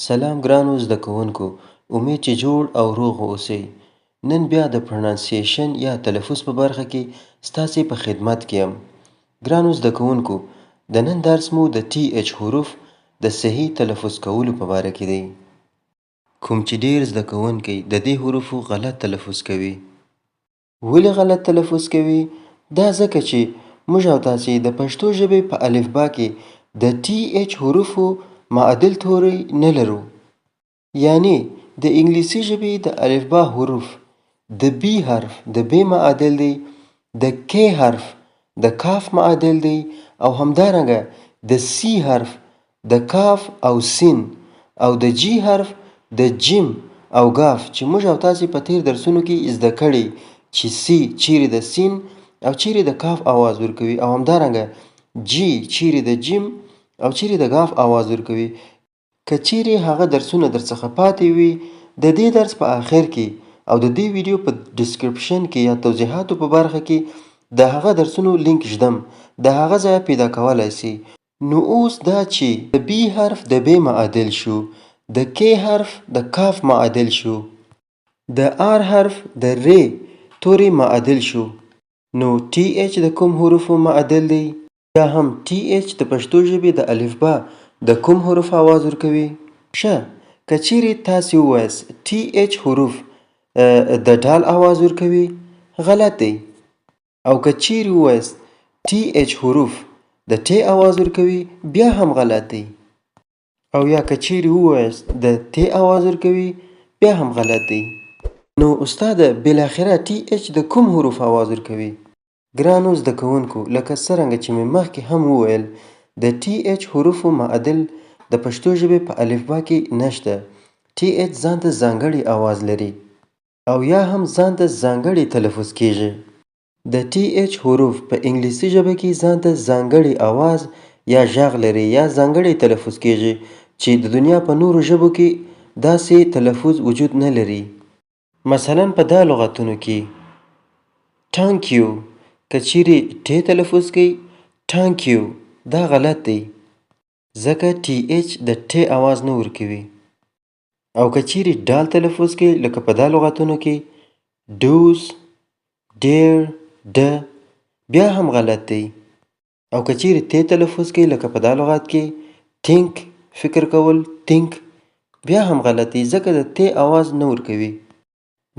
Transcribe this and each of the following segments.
سلام ګرانو زده کوونکو امید چې جوړ او روغ اوسئ. نن بیا د Pronunciation یا تلفظ په برخه کې ستاسې په خدمت کې یم. ګرانو زده کوونکو د نن درس مو د TH حروف د صحیح تلفظ کولو په باره کې دی. کوم چې ډیر زده کوونکی د دې حروفو غلط تلفظ کوي. ولې غلط تلفظ کوي؟ دا ځکه چې موږ او تاسې د پښتو ژبې په الفبا کې د TH حروفو معادل توری نه لرو. یعنې د انګلیسي ژبې د الفبا حروف د B حرف د ب معادل دی، د K حرف د کاف معادل دی او همدارنګه د C حرف د کاف او سین او د جی حرف د جیم او ګاف چې موږ او تاسې په تیر درسونو کې زده کړي چې سی چیرې د سین او چیرې د کاف اواز ورکوي او همدارنګه جی چیرې د جیم او چیرې د ګاف اواز ورکوي. که چیرې هغه درسونه درڅخه پاتې وي د دې درس په آخر کې او د دې ویډیو په description کې یا توضیحاتو په برخه کې د هغه درسونو لینک ږدم د هغه ځایه پیدا کولای سئ. نو اوس دا چې د B حرف د ب معادل شو، د K حرف د کاف معادل شو، د R حرف د ر توري معادل شو، نو TH د کوم حروفو معادل دی؟ یا هم TH د پښتو ژبې د الفبا د کوم حرف اواز ورکوي؟ ښه، که چیرې تاسې ووایاست TH حروف د ډال اواز ورکوي، غلط دی. او که چیرې ووایاست TH حروف د ټ اواز ورکوي، بیا هم غلط دی. او یا که چیرې ووایاست د ت اواز ورکوي، بیا هم غلط دی. نو استاده بالاخره TH د کوم حروف اواز ورکوي؟ ګرانو زده کوونکو لکه څرنګه چې مې مخکې هم وویل د TH حروفو معادل د پښتو ژبې په الفبا کې نشته. TH ځانته ځانګړی اواز لري او یا هم ځانته ځانګړی تلفظ کیږي. د TH حروف په انګلیسي ژبه کې ځانته ځانګړی اواز یا ږغ لري یا ځانګړی تلفظ کیږي چې د دنیا په نورو ژبو کې داسې تلفظ وجود نه لري. مثلا په دا لغتونو کې Tank you که چیرې ټ تلفظ کړئ Tank you دا غلط دی ځکه TH د ټ اواز نه ورکوي. او که چیرې ډال تلفظ کړئ لکه په دا لغتونو کې ډوز، ډیر، ډ بیا هم غلط دی. او که چیرې ت تلفظ کړئ لکه په دا لغت کې think فکر کول think بیا هم غلط دی ځکه د ت اواز نه ورکوي.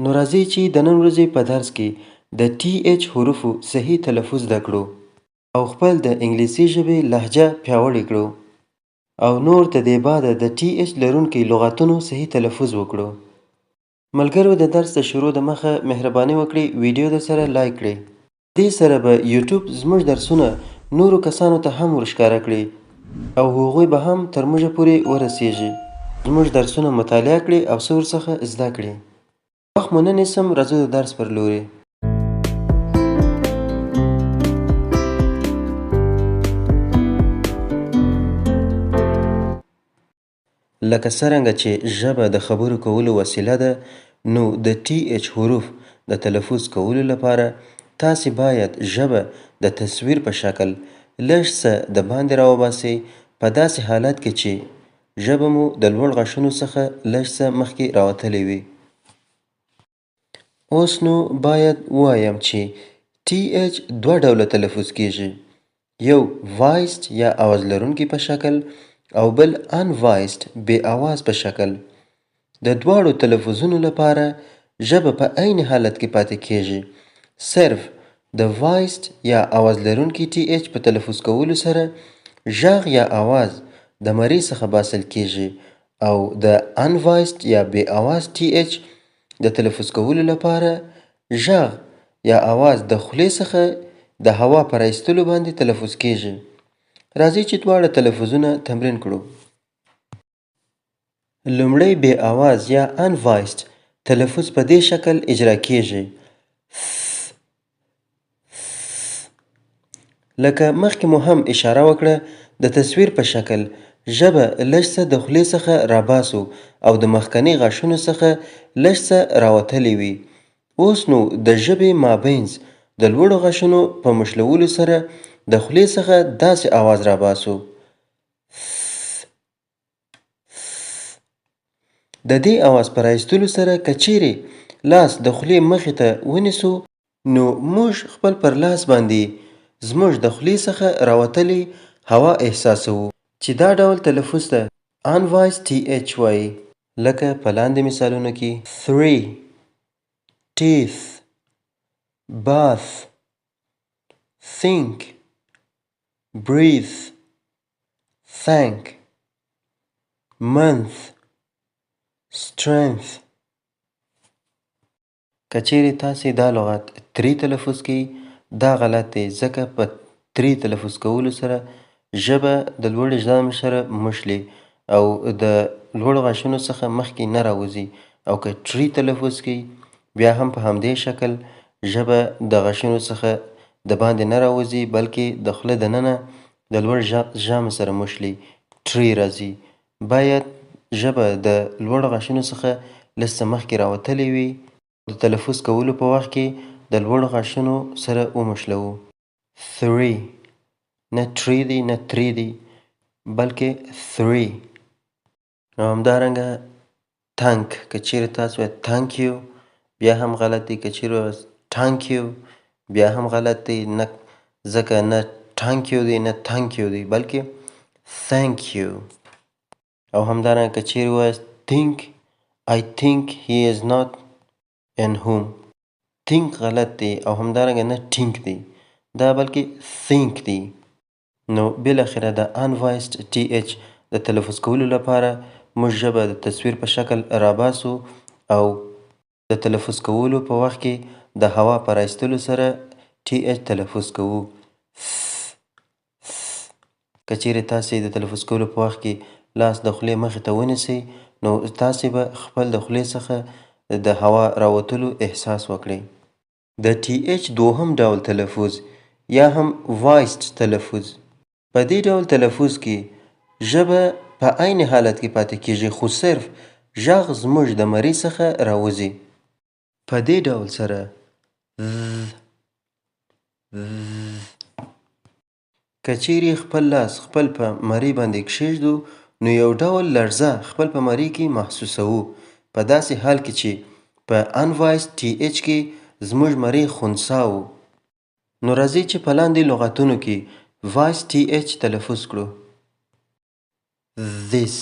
نو راځئ چې د نن ورځې په درس کې د TH حروفو صحیح تلفظ زده کړو او خپل د انګلیسي ژبې لهجه پیاوړې کړو او نور د دې بعده د TH لرونکي لغتونو صحیح تلفظ وکړو. ملګرو د درس د شروع د مخه مهرباني وکړئ ویډیو درسره لایک کړئ. دې سره به یوټیوب زموږ درسونه نورو کسانو ته هم ورښکاره کړي او هغوی به هم تر موږه پورې ورسیږي. زموږ درسونه مطالعه کړي او څه ورڅخه زده کړي. وخت مو نه نیسم راځو د درس پر لوري. لکه څرنګه چې ژبه د خبرو کولو وسیله ده نو د TH حروف د تلفظ کولو لپاره تاسې باید ژبه د تصویر په شکل لږ څه د باندې راوباسئ په داسې حالت کې چې ژبه مو د لوړ غاښونو څخه لږ څه مخکې راوتلې وي. اوس نو باید ووایم چې TH دوه ډوله تلفظ کیږي، یو Voiced یا اواز لرونکي په شکل او بل Unvoiced بې اواز په شکل. د دواړو تلفظونو لپاره ژبه په عین حالت کې پاتې کیږي، صرف د Voiced یا اواز لرونکي TH په تلفظ کولو سره ږغ یا اواز د مرۍ څخه باسل کیږي او د Unvoiced یا بې اواز TH د تلفظ کولو لپاره ږغ یا اواز د خولې څخه د هوا په راایستلو باندې تلفظ کیږي. راځئ چې دواړه تلفظونه تمرین کړو. لومړی بې اواز یا Unvoiced تلفظ په دې شکل اجرا کیږي. لکه مخکې مو هم اشاره وکړه د تصویر په شکل ژبه لږ څه د خولې څخه راباسو او د مخکني غاښونو څخه لږ څه راوتلې وي. اوس نو د ژبې مابینځ د لوړو غاښونو په مښلولو سره د خولې څخه داسې اواز راباسو. د دې اواز په راایستلو سره که چیرې لاس د خولې مخې ته ونیسو، نو موږ خپل پر لاس باندې زموږ د خولې څخه راوتلې هوا احساسوو، چې دا ډول تلفظ ته Unvoiced TH وایي. لکه په لاندې مثالونو کې three، teeth، bath، think، breathe، thank، month، strength. که چیرې تاسې دا لغت تري تلفظ کړئ، دا غلط دی، ځکه په تري تلفظ کولو سره ژبه د لوړې ژامې سره مښلي او د لوړو غاښونو څخه مخکې نه راوځي، او که ټري تلفظ کړئ بیا هم په همدې شکل ژبه د غاښونو څخه د باندې نه راوځي، بلکې د خوله دننه د لوړ ژامې سره مښلي ټري راځي. باید ژبه د لوړو غاښونو څخه لږ څه مخکې راوتلې وي، د تلفظ کولو په وخت کې د لوړو غاښونو سره ومښلوو. Three، نه ټري دی نه تري دی، بلکې three. او همدارنګه thank، که چیرې تاسو وایئ thank you بیا هم غلط دی، که چیرې وایئ thank you بیا هم غلط دی، نه ځکه نه thank you دی نه thank you دی، بلکې thank you. او همدارنګه که چیرې وایاست think، I think he is not in home، think غلط دی او همدارنګه نه tink دی دا، بلکې think دی. نو بالاخره د unvoiced TH د تلفظ کولو لپاره موږ ژبه د تصویر په شکل راباسو او د تلفظ کولو په وخت کې د هوا په راایستلو سره TH تلفظ کوو. که چیرې تاسې د تلفظ کولو په وخت کې لاس د خولې مخې ته ونیسئ، نو تاسې به خپل د خولې څخه د هوا راوتلو احساس وکړئ. د TH دوهم ډول تلفظ یا هم voiced تلفظ، په دې ډول تلفظ کې ژبه په عین حالت کې پاتې کیږي، خو صرف غږ زموږ د مرۍ څخه راوځي. په دې ډول سره ذ، ذ. که چیرې خپل لاس خپل په مرۍ باندې کښېږدو، نو یو ډول لړزه خپل په مرۍ کې محسوسوو، په داسې حال کې چې په unvoiced TH کې زموږ مرۍ خنثی وو. نو راځئ چې په لاندې لغتونو کې voiced TH تلفظ کړو. This،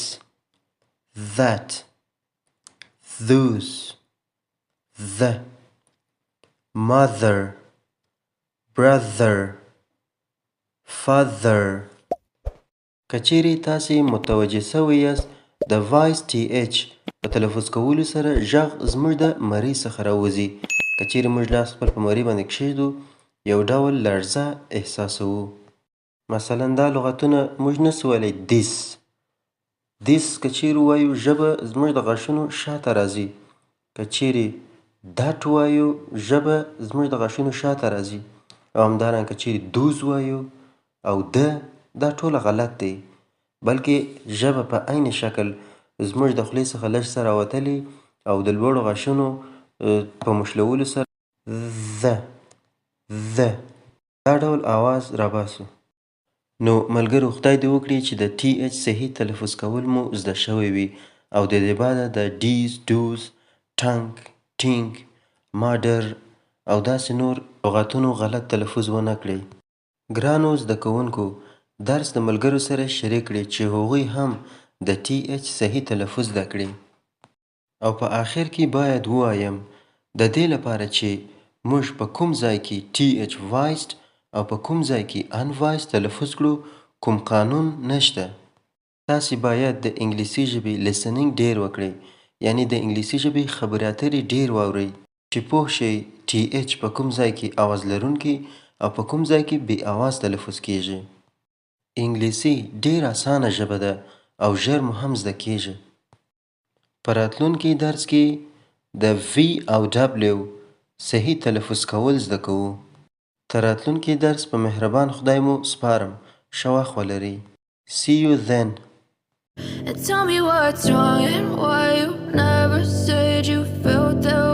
that، those، the، mother، brother، father. که چیرې تاسې متوجه شوي یاست، د voiced TH په تلفظ کولو سره غږ زموږ د مرۍ څخه راوځي. که چیرې موږ لاس خپل په مرۍ باندې کښېږدو، یو ډول لړزه احساسوو. مثلا دا لغتونه موږ نه شو ویلی this، this که چیرې ووایو ژبه زموږ د غاښونو شاته راځي، که چیرې that ووایو ژبه زموږ د غاښونو شاته راځي، او همدارنګه که چیرې those ووایو او the، دا ټوله غلط دی، بلکې ژبه په عین شکل زموږ د خولې څخه لږ څه راوتلې او د لوړو غاښونو په مښلولو سره the، the دا ډول اواز راباسو. نو ملګرو، خدای دې وکړي چې د TH صحیح تلفظ کول مو زده شوی وي، او د دې بعده د these، those، ټنک، ټینک، مادر او داسې نور لغتونو غلط تلفظ ونه کړئ. ګرانو زده کوونکو، درس د ملګرو سره شریک کړئ چې هغوی هم د TH صحیح تلفظ زده کړي. او په آخر کې باید ووایم، د دې لپاره چې موږ په کوم ځای کې TH voiced او په کوم ځای کې unvoiced تلفظ کړو، کوم قانون نشته. تاسې باید د انګلیسي ژبې listening ډېر وکړئ، یعنی د انګلیسي ژبې خبرې اترې ډېر واورئ چې پوه شئ TH په کوم ځای کې اواز لرونکي او په کوم ځای کې بې اواز تلفظ کیږي. انګلیسي ډېره اسانه ژبه ده او ژر مو هم زده کیږي. په راتلونکي درس کې د V او W صحیح تلفظ کول زده کوو. تر راتلونکي درس په مهربان خدای مو سپارم. ښه وخت ولرئ. See you then. And tell me what's wrong and why you never said you felt that